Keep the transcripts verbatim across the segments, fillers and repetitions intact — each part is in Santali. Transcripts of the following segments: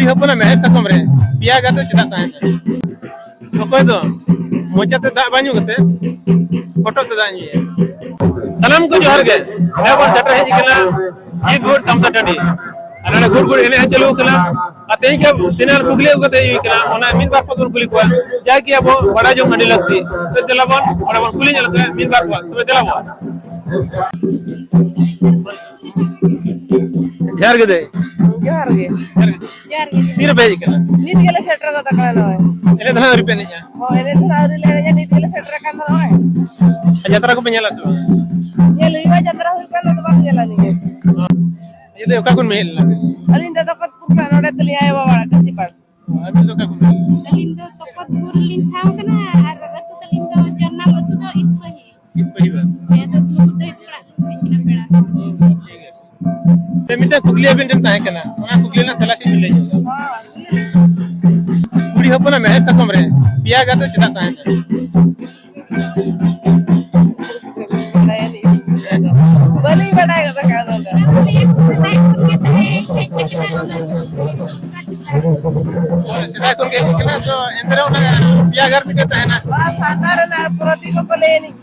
ᱦᱚᱯᱚᱱᱟᱜ ᱢᱮᱲᱦᱮᱫ ᱥᱟᱠᱚᱢ ᱨᱮ ᱯᱮᱭᱟ ᱜᱟᱨ ᱫᱚ ᱪᱮᱫᱟᱜ ᱛᱟᱦᱮᱱᱟ? ᱚᱠᱚᱭ ᱫᱚ ᱢᱚᱪᱟᱛᱮ ᱫᱟᱜ ᱵᱟᱭ ᱧᱩ ᱠᱟᱛᱮ ᱦᱚᱴᱚᱜ ᱛᱮ ᱫᱟᱜ ᱧᱩᱭᱟ? ᱥᱟᱱᱟᱢ ᱠᱚ ᱡᱚᱦᱟᱨ ᱜᱮ᱾ ᱱᱚᱜᱼᱚᱭ ᱵᱚᱱ ᱥᱮᱴᱮᱨ ᱦᱮᱡ ᱟᱠᱟᱱᱟ ᱡᱤᱛ ᱵᱷᱳᱨ ᱛᱟᱢᱥᱟ ᱴᱟᱺᱰᱤ᱾ ᱟᱨ ᱱᱚᱰᱮ ᱜᱩᱲ ᱜᱩᱲ ᱮᱱᱮᱡ ᱦᱚᱸ ᱪᱟᱹᱞᱩ ᱟᱠᱟᱱᱟ᱾ ᱟᱨ ᱛᱮᱦᱮᱧ ᱜᱮ ᱛᱤᱱᱟᱹᱜ ᱜᱟᱱ ᱠᱩᱠᱞᱤ ᱟᱹᱜᱩ ᱠᱟᱛᱮ ᱦᱩᱭ ᱠᱟᱱᱟ, ᱚᱱᱟ ᱢᱤᱫ ᱵᱟᱨ ᱯᱚᱫ ᱵᱚᱱ ᱠᱩᱞᱤ ᱠᱚᱣᱟ, ᱡᱟᱜᱮ ᱟᱵᱚ ᱵᱟᱲᱟᱭ ᱡᱚᱝ ᱟᱹᱰᱤ ᱞᱟᱹᱠᱛᱤ᱾ ᱛᱚ ᱫᱮᱞᱟ ᱵᱚᱱ ᱚᱸᱰᱮ ᱵᱚᱱ ᱠᱩᱞᱤ ᱧᱚᱜ ᱞᱮᱱᱠᱷᱟᱱ ᱢᱤᱫ ᱵᱟᱨ ᱯᱚᱫ᱾ ᱛᱚᱵᱮ ᱫᱮᱞᱟ ᱵᱚᱱ᱾ ᱡᱚᱦᱟᱨ ᱜᱮ ᱫᱟᱹᱭ᱾ ᱡᱚᱦᱟᱨ ᱜᱮ᱾ ᱡᱚᱦᱟᱨ ᱜᱮ᱾ ᱡᱚᱦᱟᱨ ᱜᱮ᱾ ᱛᱤ ᱨᱮᱯᱮ ᱦᱮᱡ ᱟᱠᱟᱱᱟ? ᱱᱤᱛ ᱜᱮᱞᱮ ᱥᱮᱴᱮᱨ ᱜᱚᱫ ᱟᱠᱟᱱᱟ ᱱᱚᱜᱼᱚᱭ᱾ ᱮᱱᱮᱡ ᱫᱚ ᱱᱟᱦᱟᱜ ᱟᱹᱣᱨᱤ ᱯᱮ ᱮᱱᱮᱡᱼᱟ? ᱦᱳᱭ, ᱮᱱᱮᱡ ᱫᱚ ᱱᱟᱦᱟᱜ ᱟᱹᱣᱨᱤ ᱞᱮ ᱮᱱᱮᱡᱼᱟ, ᱱᱤᱛ ᱜᱮᱞᱮ ᱥᱮᱴᱮᱨ ᱟᱠᱟᱱ ᱫᱚ ᱱᱚᱜᱼᱚᱭ᱾ ᱟᱨ ᱡᱟᱛᱨᱟ ᱠᱚᱯᱮ ᱧᱮᱞᱟ ᱥᱮ ᱵᱟᱝ? ᱧᱮᱞ ᱦᱩᱭᱩᱜᱼᱟ, ᱡᱟᱛᱨᱟ ᱦᱩᱭᱩᱜ ᱠᱟᱱ ᱫᱚ ᱵᱟᱝ ᱧᱮᱞᱟ ᱱᱤᱡᱮ᱾ ᱟᱪᱪᱷᱟ ᱫᱟᱹᱭ, ᱚᱠᱟ ᱠᱷᱚᱱ ᱵᱮᱱ ᱦᱮᱡ ᱞᱮᱱᱟ? ᱟᱹᱞᱤᱧ ᱫᱚ ᱫᱚᱠᱚᱛᱯᱩᱨ ᱠᱷᱚᱱᱟᱜ, ᱱᱚᱰᱮ ᱛᱟᱹᱞᱤᱧ ᱟᱭᱳ ᱵᱟᱵᱟ ᱚᱲᱟᱜ ᱠᱟᱹᱥᱤᱯᱟᱲ᱾ ᱟᱹᱵᱤᱱ ᱫᱚ ᱚᱠᱟ ᱠᱷᱚᱱ? ᱟᱹᱞᱤᱧ ᱫᱚ ᱛᱚᱠᱚᱛᱯᱩᱨ ᱞᱤᱧ ᱴᱷᱟᱶ ᱠᱟᱱᱟ ᱟᱨ ᱟᱹᱛᱩ ᱛᱟᱹᱞᱤᱧ ᱫᱚ ᱡᱚᱱᱟᱢ ᱟᱹᱛᱩ ᱫᱚ ᱤᱛᱯᱟᱹᱦᱤ᱾ ᱤᱛᱯᱟᱹᱦᱤ ᱵᱟᱝ? ᱦᱮᱸ, ᱟᱫᱚ ᱱᱩᱠᱩ ᱫᱚ ᱦᱤᱡᱩᱜ ᱚᱲᱟᱜ ᱠᱷᱚᱱ ᱦᱮᱡ ᱠᱟᱱᱟ ᱯᱮᱲᱟ᱾ ᱴᱷᱤᱠ ᱜᱮᱭᱟ᱾ ᱛᱚ, ᱢᱤᱫᱴᱟᱝ ᱠᱩᱠᱞᱤ ᱟᱹᱵᱤᱱ ᱴᱷᱮᱱ ᱛᱟᱦᱮᱸ ᱠᱟᱱᱟ, ᱚᱱᱟ ᱠᱩᱠᱞᱤ ᱨᱮᱱᱟᱜ ᱛᱮᱞᱟ ᱠᱟᱹᱡ ᱵᱤᱱ ᱞᱟᱹᱭ ᱧᱚᱜᱟ᱾ ᱠᱩᱲᱤ ᱦᱚᱯᱚᱱᱟᱜ ᱢᱮᱲᱦᱮᱫ ᱥᱟᱠᱚᱢ ᱨᱮ ᱯᱮᱭᱟ ᱜᱟᱨ ᱫᱚ ᱪᱮᱫᱟᱜ ᱛᱟᱦᱮᱱᱟ? ᱵᱟᱹᱞᱤᱧ ᱵᱟᱰᱟᱭ ᱜᱚᱫ ᱟᱠᱟᱫᱼᱟ ᱚᱱᱟ ᱫᱚ᱾ ᱥᱮᱫᱟᱭ ᱠᱷᱚᱱ ᱜᱮ ᱦᱮᱡ ᱠᱟᱱᱟ, ᱛᱚ ᱮᱱᱛᱮ ᱨᱮᱦᱚᱸ ᱚᱱᱟ ᱯᱮᱭᱟ ᱜᱟᱨ ᱢᱤᱫᱴᱮᱱ ᱛᱟᱦᱮᱱᱟ᱾ ᱚᱱᱟ ᱥᱟᱱᱛᱟᱲ ᱨᱮᱱᱟᱜ ᱯᱨᱚᱛᱤᱠ ᱠᱚ ᱞᱟᱹᱭ ᱟᱹᱞᱤᱧ᱾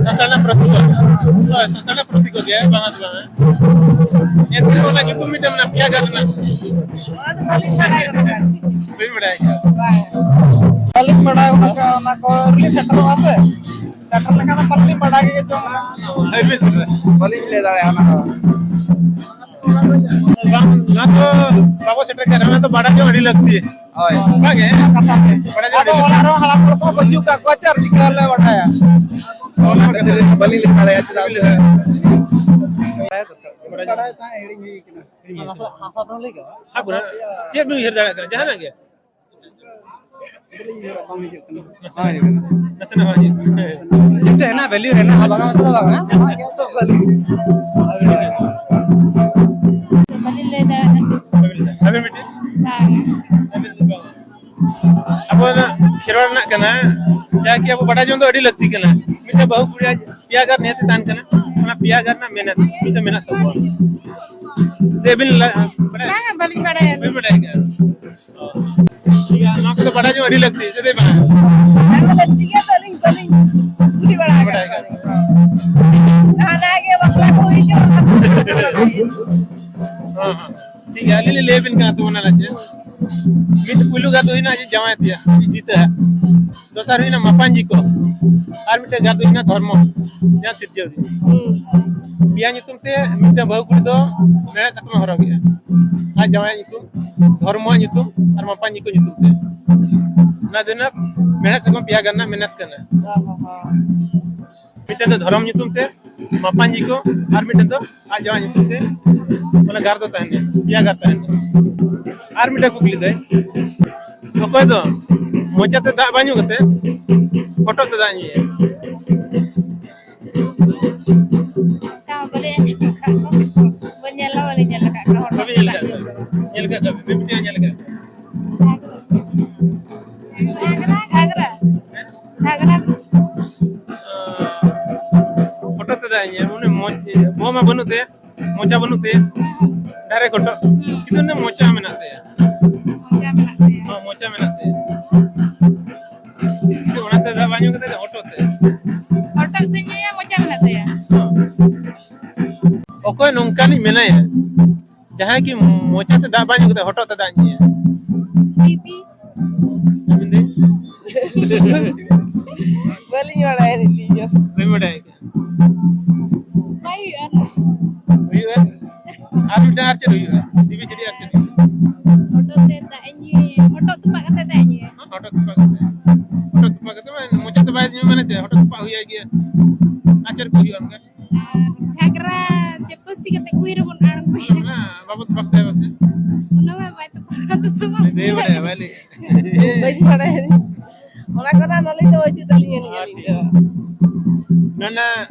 ᱥᱟᱱᱛᱟᱲ ᱨᱮᱱᱟᱜ ᱯᱨᱚᱛᱤᱠ ᱠᱚ᱾ ᱦᱳᱭ, ᱥᱟᱱᱛᱟᱲ ᱨᱮᱱᱟᱜ ᱯᱨᱚᱛᱤᱠ ᱠᱚ ᱜᱮ, ᱵᱟᱝᱟ ᱫᱚ ᱵᱟᱝᱟ᱾ ᱮᱱᱛᱮ ᱨᱮᱦᱚᱸ ᱚᱱᱟ ᱧᱩᱛᱩᱢ ᱢᱤᱫᱴᱮᱱ ᱢᱮᱱᱟᱜᱼᱟ, ᱯᱮᱭᱟ ᱜᱟᱨ ᱨᱮᱱᱟᱜ᱾ ᱚᱱᱟ ᱫᱚ ᱵᱟᱹᱞᱤᱧ ᱵᱟᱲᱟᱭ ᱜᱚᱫ ᱟᱠᱟᱫᱼᱟ᱾ ᱵᱟᱹᱞᱤᱧ ᱵᱟᱲᱟᱭ ᱜᱚᱫ ᱟᱠᱟᱫᱼᱟ, ᱚᱱᱟ ᱠᱚ ᱨᱤᱞᱤᱡᱽ ᱥᱮᱴᱮᱨᱚᱜᱼᱟ ᱥᱮ? ᱥᱮᱴᱮᱨ ᱞᱮᱠᱷᱟᱱ ᱫᱚ ᱯᱟᱞᱮ ᱞᱤᱧ ᱵᱟᱰᱟᱭ ᱜᱮ ᱪᱚᱝ᱾ ᱦᱳᱭ, ᱵᱮᱥ ᱵᱮᱥ᱾ ᱵᱟᱹᱞᱤᱧ ᱞᱟᱹᱭ ᱫᱟᱲᱮᱭᱟᱜᱼᱟ ᱚᱱᱟ ᱫᱚ᱾ ᱵᱟᱝ, ᱚᱱᱟ ᱫᱚ ᱵᱟᱵᱚ ᱥᱮᱴᱮᱨ ᱠᱟᱱᱟ, ᱚᱱᱟ ᱫᱚ ᱵᱟᱰᱟᱭ ᱡᱚᱝ ᱟᱹᱰᱤ ᱞᱟᱹᱠᱛᱤ᱾ ᱦᱳᱭ᱾ ᱚᱱᱠᱟ ᱜᱮ, ᱠᱟᱛᱷᱟ ᱜᱮ, ᱵᱟᱰᱟᱭ ᱡᱚᱝ ᱟᱹᱰᱤ ᱟᱫᱚ ᱞᱟᱹᱠᱛᱤ᱾ ᱚᱲᱟᱜ ᱨᱮᱦᱚᱸ ᱦᱟᱲᱟᱢ ᱦᱚᱲ ᱠᱚ ᱵᱟᱹᱪᱩᱜ ᱠᱟᱜ ᱠᱚᱣᱟ, ᱪᱮᱫ ᱪᱤᱠᱟᱹ ᱞᱮ ᱵᱟᱰᱟᱭᱟ? ᱚᱱᱟ ᱠᱷᱟᱹᱛᱤᱨ ᱵᱟᱹᱞᱤᱧ ᱞᱟᱹᱭ ᱫᱟᱲᱮᱭᱟᱜᱼᱟ, ᱪᱮᱫᱟᱜ ᱥᱮ ᱵᱟᱰᱟᱭ ᱫᱚᱨᱠᱟᱨ᱾ ᱵᱟᱰᱟᱭ ᱛᱟᱦᱮᱸ ᱦᱤᱲᱤᱧ ᱦᱩᱭ ᱠᱟᱱᱟ᱾ ᱦᱤᱲᱤᱧ ᱦᱩᱭ ᱠᱟᱱᱟ᱾ ᱦᱟᱥᱟ, ᱦᱟᱥᱟ ᱫᱚ ᱞᱟᱹᱭ ᱠᱟᱜᱼᱟ? ᱦᱮᱸ, ᱯᱩᱨᱟᱹ᱾ ᱪᱮᱫ ᱵᱤᱱ ᱩᱭᱦᱟᱹᱨ ᱫᱟᱲᱮᱭᱟᱜ ᱠᱟᱱᱟ? ᱡᱟᱦᱟᱱᱟᱜ ᱜᱮ? ᱵᱟᱹᱞᱤᱧ ᱩᱭᱦᱟᱹᱨᱟ, ᱵᱟᱝ ᱦᱤᱡᱩᱜ ᱠᱟᱱᱟ᱾ ᱱᱟᱥᱮᱱᱟᱜ ᱵᱟᱝ ᱦᱤᱡᱩᱜ ᱠᱟᱱᱟ᱾ ᱦᱮᱸ᱾ ᱪᱮᱫ ᱪᱚ ᱦᱮᱱᱟᱜ, value ᱦᱮᱱᱟᱜᱼᱟ, ᱵᱟᱝᱟ ᱢᱮᱱᱛᱮ ᱫᱚ ᱵᱟᱝᱟ᱾ ᱚᱱᱟ ᱜᱮ ᱛᱚ ᱵᱷᱟᱹᱞᱤ᱾ ᱵᱟᱹᱞᱤᱧ ᱞᱟᱹᱭ ᱫᱟᱲᱮᱭᱟᱜ ᱠᱟᱱᱟ᱾ ᱟᱹᱵᱤᱱ ᱢᱤᱫᱴᱤᱡ? ᱵᱟᱝᱟ᱾ ᱟᱹᱵᱤᱱ ᱫᱚ ᱵᱟᱝᱟ᱾ ᱟᱵᱚ ᱨᱮᱱᱟᱜ ᱠᱷᱮᱨᱣᱟᱲ ᱨᱮᱱᱟᱜ ᱠᱟᱱᱟ, ᱡᱟᱦᱟᱸ ᱠᱤ ᱟᱵᱚ ᱵᱟᱰᱟᱭ ᱡᱚᱝ ᱫᱚ ᱟᱹᱰᱤ ᱞᱟᱹᱠᱛᱤ ᱠᱟᱱᱟ᱾ ᱢᱤᱫᱴᱮᱱ ᱵᱟᱹᱦᱩ ᱠᱩᱲᱤᱭᱟᱜ ᱯᱮᱭᱟ ᱜᱟᱨ ᱱᱤᱦᱟᱹᱛ ᱛᱟᱦᱮᱱ ᱠᱟᱱᱟ, ᱚᱱᱟ ᱯᱮᱭᱟ ᱜᱟᱨ ᱨᱮᱱᱟᱜ ᱢᱮᱱᱮᱛ ᱢᱤᱫᱴᱮᱱ ᱢᱮᱱᱟᱜ ᱛᱟᱵᱚᱱᱟ᱾ ᱫᱮᱵᱤᱱ ᱞᱟ-, ᱵᱟᱲᱟᱭᱟ? ᱵᱟᱝᱟ, ᱵᱟᱹᱞᱤᱧ ᱵᱟᱲᱟᱭᱟ᱾ ᱵᱟᱹᱧ ᱵᱟᱲᱟᱭ ᱠᱟᱜᱼᱟ᱾ ᱚ᱾ ᱴᱷᱤᱠ ᱜᱮᱭᱟ, ᱱᱚᱣᱟ ᱠᱚᱫᱚ ᱵᱟᱲᱟᱭ ᱡᱚᱝ ᱟᱹᱰᱤ ᱞᱟᱹᱠᱛᱤ, ᱥᱮ ᱪᱮᱫ ᱵᱟᱝ? ᱵᱟᱝᱟ, ᱞᱟᱹᱠᱛᱤ ᱜᱮᱭᱟ ᱛᱚ, ᱟᱹᱞᱤᱧ ᱵᱟᱹᱞᱤᱧ ᱠᱩᱞᱤ ᱵᱟᱲᱟ ᱟᱠᱟᱫ ᱵᱟᱲᱟᱭ ᱠᱚᱣᱟ᱾ ᱠᱟᱜᱼᱟ᱾ ᱦᱟᱱᱟ ᱜᱮ ᱵᱟᱯᱞᱟ ᱠᱚ ᱦᱩᱭ ᱠᱟᱱᱟ᱾ ᱦᱚᱸ, ᱦᱚᱸ᱾ ᱴᱷᱤᱠ ᱜᱮᱭᱟ, ᱟᱹᱞᱤᱧ ᱞᱤᱧ ᱞᱟᱹᱭ ᱟᱵᱤᱱ ᱠᱟᱱᱟ ᱛᱚ, ᱚᱱᱟ ᱞᱟᱡ ᱪᱮᱫ? ᱢᱤᱫ ᱯᱩᱭᱞᱩ ᱜᱟᱨ ᱫᱚ ᱦᱩᱭᱱᱟ ᱡᱮ ᱡᱟᱶᱟᱭ ᱛᱮᱭᱟ, ᱡᱤᱛᱟᱹ ᱦᱟᱸᱜ᱾ ᱫᱚᱥᱟᱨ ᱦᱩᱭᱱᱟ ᱢᱟᱯᱟᱧᱡᱤ ᱠᱚ᱾ ᱟᱨ ᱢᱤᱫᱴᱮᱱ ᱜᱟᱨ ᱫᱚ ᱦᱩᱭᱱᱟ ᱫᱷᱚᱨᱢᱚ, ᱡᱟᱦᱟᱸ ᱥᱤᱨᱡᱟᱹᱣ ᱦᱩᱭᱱᱟ᱾ ᱦᱩᱸ᱾ ᱯᱮᱭᱟ ᱧᱩᱛᱩᱢ ᱛᱮ ᱢᱤᱫᱴᱮᱱ ᱵᱟᱹᱦᱩ ᱠᱩᱲᱤ ᱫᱚ ᱢᱮᱲᱦᱮᱫ ᱥᱟᱠᱟᱢ ᱮ ᱦᱚᱨᱚᱜᱮᱜᱼᱟ᱾ ᱟᱡ ᱡᱟᱶᱟᱭᱟᱜ ᱧᱩᱛᱩᱢ, ᱫᱷᱚᱨᱢᱚᱣᱟᱜ ᱧᱩᱛᱩᱢ ᱟᱨ ᱢᱟᱯᱟᱧᱡᱤ ᱠᱚ ᱧᱩᱛᱩᱢ ᱛᱮ᱾ ᱚᱱᱟ ᱫᱚ ᱦᱩᱭᱱᱟ ᱢᱮᱲᱦᱮᱫ ᱥᱟᱠᱟᱢ ᱯᱮᱭᱟ ᱜᱟᱨ ᱨᱮᱱᱟᱜ ᱢᱮᱱᱮᱛ ᱠᱟᱱᱟ᱾ ᱚ ᱦᱚᱸ ᱦᱚᱸ᱾ ᱢᱤᱫᱴᱮᱱ ᱫᱚ ᱫᱷᱚᱨᱚᱢ ᱧᱩᱛᱩᱢ ᱛᱮ, ᱢᱟᱯᱟᱧᱡᱤ ᱠᱚ, ᱟᱨ ᱢᱤᱫᱴᱮᱱ ᱫᱚ ᱟᱡ ᱡᱟᱶᱟᱭ ᱧᱩᱛᱩᱢ ᱛᱮ, ᱢᱟᱱᱮ ᱜᱟᱨ ᱫᱚ ᱛᱟᱦᱮᱱᱟ, ᱯᱮᱭᱟ ᱜᱟᱨ ᱛᱟᱦᱮᱱᱟ᱾ ᱟᱨ ᱢᱤᱫᱴᱮᱱ ᱠᱩᱠᱞᱤ ᱫᱚ, ᱚᱠᱚᱭ ᱫᱚ ᱢᱚᱪᱟᱛᱮ ᱫᱟᱜ ᱵᱟᱝ ᱧᱩ ᱠᱟᱛᱮ ᱦᱚᱴᱚᱜ ᱛᱮ ᱫᱟᱜ ᱧᱩᱭᱟ? ᱚᱱᱠᱟ ᱢᱟ ᱵᱟᱞᱮ ᱟᱸᱡᱚᱢ ᱟᱠᱟᱫ ᱠᱚ᱾ ᱵᱟᱹᱧ ᱧᱮᱞ ᱦᱚᱸ ᱵᱟᱹᱞᱤᱧ ᱧᱮᱞ ᱟᱠᱟᱫ ᱠᱚᱣᱟ ᱦᱚᱴᱚᱜ ᱵᱟᱵᱤᱱ ᱧᱮᱞ ᱛᱮ ᱟᱠᱟᱫ ᱫᱟᱜ ᱠᱚᱣᱟ? ᱧᱩ᱾ ᱧᱮᱞ ᱟᱠᱟᱫ ᱠᱚᱣᱟ ᱵᱤᱱ? ᱢᱤᱫᱴᱮᱱ ᱧᱮᱞ ᱟᱠᱟᱫ ᱠᱚᱣᱟ? ᱜᱷᱟᱜᱽᱨᱟ᱾ ᱜᱷᱟᱜᱽᱨᱟ᱾ ᱜᱷᱟᱜᱽᱨᱟ᱾ ᱦᱚᱴᱚᱜ ᱛᱮ ᱫᱟᱜ ᱧᱩᱭᱟ, ᱩᱱᱤ ᱢᱚᱡᱽ, ᱵᱚᱦᱚᱜ ᱢᱟ ᱵᱟᱹᱱᱩᱜ ᱛᱟᱭᱟ, ᱢᱚᱪᱟ ᱵᱟᱹᱱᱩᱜ ᱛᱟᱭᱟ, direct ᱦᱚᱴᱚᱜ᱾ ᱠᱤᱱᱛᱩ ᱩᱱᱤ ᱢᱚᱪᱟ ᱢᱮᱱᱟᱜ ᱛᱟᱭᱟ᱾ ᱢᱚᱪᱟ ᱢᱮᱱᱟᱜ ᱛᱟᱭᱟ᱾ ᱦᱚᱸ, ᱢᱚᱪᱟ ᱢᱮᱱᱟᱜ ᱛᱟᱭᱟ᱾ ᱠᱤᱱᱛᱩ ᱚᱱᱟᱛᱮ ᱫᱟᱜ ᱵᱟᱭ ᱧᱩ ᱠᱟᱛᱮ ᱦᱚᱴᱚᱜ ᱛᱮ᱾ ᱦᱚᱴᱚᱜ ᱛᱮ ᱧᱩᱭᱟ, ᱢᱚᱪᱟ ᱢᱮᱱᱟᱜ ᱛᱟᱭᱟ᱾ ᱦᱚᱸ᱾ ᱚᱠᱚᱭ ᱱᱚᱝᱠᱟᱱᱤᱡ ᱢᱮᱱᱟᱭᱟ, ᱡᱟᱦᱟᱸᱭ ᱠᱤ ᱢᱚᱪᱟ ᱛᱮ ᱫᱟᱜ ᱵᱟᱭ ᱧᱩ ᱠᱟᱛᱮ ᱦᱚᱴᱚᱜ ᱛᱮ ᱫᱟᱜ ᱧᱩᱭᱟ? ᱵᱤᱵᱤ᱾ ᱟᱹᱵᱤᱱ ᱫᱚ? ᱵᱟᱹᱞᱤᱧ ᱵᱟᱲᱟᱭᱟ ᱟᱹᱞᱤᱧ ᱫᱚ᱾ ᱵᱟᱹᱧ ᱵᱟᱲᱟᱭ᱾ ᱵᱟᱭ ᱦᱩᱭᱩᱜᱼᱟ᱾ ᱦᱩᱭᱩᱜᱼᱟ? ᱟᱨ ᱢᱤᱫᱴᱟᱝ ᱟᱨ ᱪᱮᱫ ᱦᱩᱭᱩᱜᱼᱟ? ᱴᱤᱵᱷᱤ ᱪᱷᱟᱹᱲᱤ ᱟᱨ ᱪᱮᱫ ᱦᱩᱭᱩᱜᱼᱟ? ᱦᱚᱴᱚᱜ ᱛᱮ ᱫᱟᱜ ᱤᱧ ᱧᱩᱭᱟ, ᱦᱚᱴᱚᱜ ᱛᱚᱯᱟᱜ ᱠᱟᱛᱮ ᱫᱟᱜ ᱤᱧ ᱧᱩᱭᱟ᱾ ᱦᱚᱴᱚᱜ ᱛᱚᱯᱟᱜ ᱠᱟᱛᱮ᱾ ᱦᱚᱴᱚᱜ ᱛᱚᱯᱟᱜ ᱠᱟᱛᱮ ᱢᱟᱱᱮ ᱢᱚᱪᱟ ᱛᱮ ᱵᱟᱭ ᱧᱩ ᱢᱟᱱᱮ ᱪᱮᱫ? ᱦᱚᱴᱚᱜ ᱛᱚᱯᱟᱜ ᱦᱩᱭᱩᱜ ᱜᱮᱭᱟ᱾ ᱟᱨ ᱪᱮᱫ ᱠᱚ ᱦᱩᱭᱩᱜᱼᱟ ᱚᱱᱠᱟ? ᱟᱨ ᱜᱷᱟᱜᱽᱨᱟ ᱪᱮ ᱯᱟᱹᱥᱤ ᱠᱟᱛᱮ ᱠᱩᱸᱧ ᱨᱮᱵᱚᱱ ᱟᱬᱜᱚᱭᱟ᱾ ᱚᱱᱟ ᱵᱟᱵᱚ ᱛᱚᱯᱟᱜ ᱛᱟᱭᱟ ᱯᱟᱥᱮ? ᱚᱱᱟ ᱢᱟ ᱵᱟᱭ ᱛᱚᱯᱟᱜ ᱠᱟᱛᱮ ᱵᱟᱭ ᱵᱟᱲᱟᱭᱟ, ᱵᱟᱭ ᱞᱟᱹᱭᱟ᱾ ᱵᱟᱹᱧ ᱵᱟᱲᱟᱭᱟ᱾ ᱚᱱᱟ ᱠᱚᱨᱮᱱᱟᱜ knowledge ᱫᱚ ᱵᱟᱹᱪᱩᱜ ᱛᱟᱹᱞᱤᱧᱟ ᱟᱹᱞᱤᱧ ᱫᱚ᱾ ᱱᱚᱣᱟ ᱨᱮᱱᱟᱜ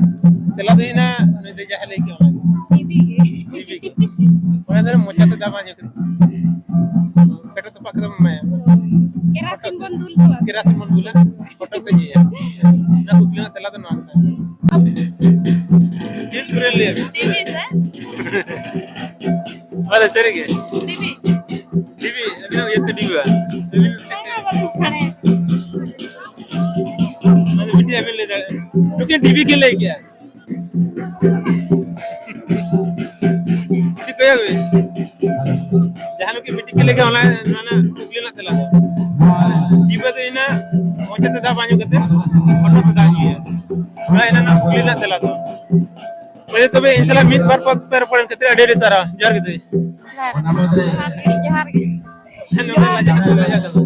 ᱛᱮᱞᱟ ᱫᱚ ᱦᱩᱭᱱᱟ, ᱩᱱᱤ ᱫᱚ ᱡᱟᱦᱟᱸ ᱞᱟᱹᱭ ᱠᱮᱫ ᱚᱱᱟ ᱜᱮ᱾ ᱴᱤᱵᱷᱤ ᱜᱮ᱾ ᱴᱤᱵᱷᱤ ᱜᱮ᱾ ᱚᱱᱟ ᱫᱚ ᱢᱚᱪᱟ ᱛᱮ ᱫᱟᱜ ᱵᱟᱝ ᱦᱤᱡᱩᱜ ᱠᱟᱱᱟ᱾ ᱯᱮᱴᱮ ᱛᱚᱯᱟᱜ ᱠᱟᱛᱮ ᱮᱢᱟᱭᱟ᱾ ᱠᱮᱨᱟᱥᱤᱱ ᱵᱚᱱ ᱫᱩᱞ ᱠᱚᱣᱟ᱾ ᱠᱮᱨᱟᱥᱤᱱ ᱵᱚᱱ ᱫᱩᱞᱟ, ᱦᱚᱴᱚᱜ ᱛᱮ ᱧᱩᱭᱟ᱾ ᱚᱱᱟ ᱠᱩᱠᱞᱤ ᱨᱮᱱᱟᱜ ᱛᱮᱞᱟ ᱫᱚ ᱱᱚᱣᱟ ᱠᱟᱱᱟ᱾ ᱪᱮᱫ ᱠᱚᱨᱮ ᱞᱟᱹᱭᱟ? ᱴᱤᱵᱷᱤ ᱥᱮ? ᱥᱟᱹᱨᱤ ᱜᱮ? ᱰᱤᱵᱤ᱾ ᱰᱤᱵᱤ, ᱟᱹᱵᱤᱱᱟᱜ ᱤᱭᱟᱹ ᱛᱮ ᱰᱤᱵᱤ ᱵᱟᱝ? ᱟᱹᱵᱤᱱ ᱦᱮᱸ, ᱵᱟᱹᱵᱩ, ᱢᱟᱱᱮ᱾ ᱟᱫᱚ ᱢᱤᱫᱴᱤᱡ ᱟᱹᱵᱤᱱ ᱞᱟᱹᱭ ᱫᱟᱲᱮᱭᱟᱜᱼᱟ᱾ ᱱᱩᱠᱤᱱ ᱰᱤᱵᱤ ᱠᱤᱱ ᱞᱟᱹᱭ ᱠᱮᱜᱼᱟ᱾ ᱢᱤᱫᱴᱤᱡ ᱠᱚᱭᱚᱜ ᱵᱤᱱ᱾ ᱡᱟᱦᱟᱸ ᱱᱩᱠᱤᱱ ᱢᱤᱫᱴᱤᱡ ᱠᱤᱱ ᱞᱟᱹᱭ ᱠᱮᱜᱼᱟ, ᱚᱱᱟ, ᱚᱱᱟ ᱠᱩᱠᱞᱤ ᱨᱮᱱᱟᱜ ᱛᱮᱞᱟ ᱫᱚ᱾ ᱰᱤᱵᱟᱹ ᱫᱚ ᱤᱱᱟᱹ ᱢᱚᱪᱟ ᱛᱮ ᱫᱟᱜ ᱵᱟᱝ ᱧᱩ ᱠᱟᱛᱮ ᱦᱚᱴᱚᱜ ᱛᱮ ᱫᱟᱜ ᱧᱩᱭᱟ᱾ ᱚᱱᱟ ᱤᱱᱟᱹ ᱨᱮᱱᱟᱜ ᱠᱩᱠᱞᱤ ᱨᱮᱱᱟᱜ ᱛᱮᱞᱟ ᱫᱚ᱾ ᱢᱟᱹᱭ, ᱛᱚᱵᱮ ᱤᱧ ᱥᱟᱞᱟᱜ ᱢᱤᱫ ᱵᱟᱨ ᱯᱚᱫ ᱯᱮ ᱨᱚᱯᱚᱲ ᱮᱱ ᱠᱷᱟᱹᱛᱤᱨ ᱟᱹᱰᱤ ᱟᱹᱰᱤ ᱥᱟᱨᱦᱟᱣ᱾ ᱡᱚᱦᱟᱨ ᱜᱮ ᱫᱟᱹᱭ᱾ ᱡᱚᱦᱟᱨ ᱜᱮ᱾ ᱡᱚᱦᱟᱨ ᱜᱮ᱾ ᱱᱚᱰᱮ ᱞᱟᱡᱟᱜ ᱠᱟᱱᱟ, ᱞᱟᱡᱟᱜ ᱠᱟᱱᱟ᱾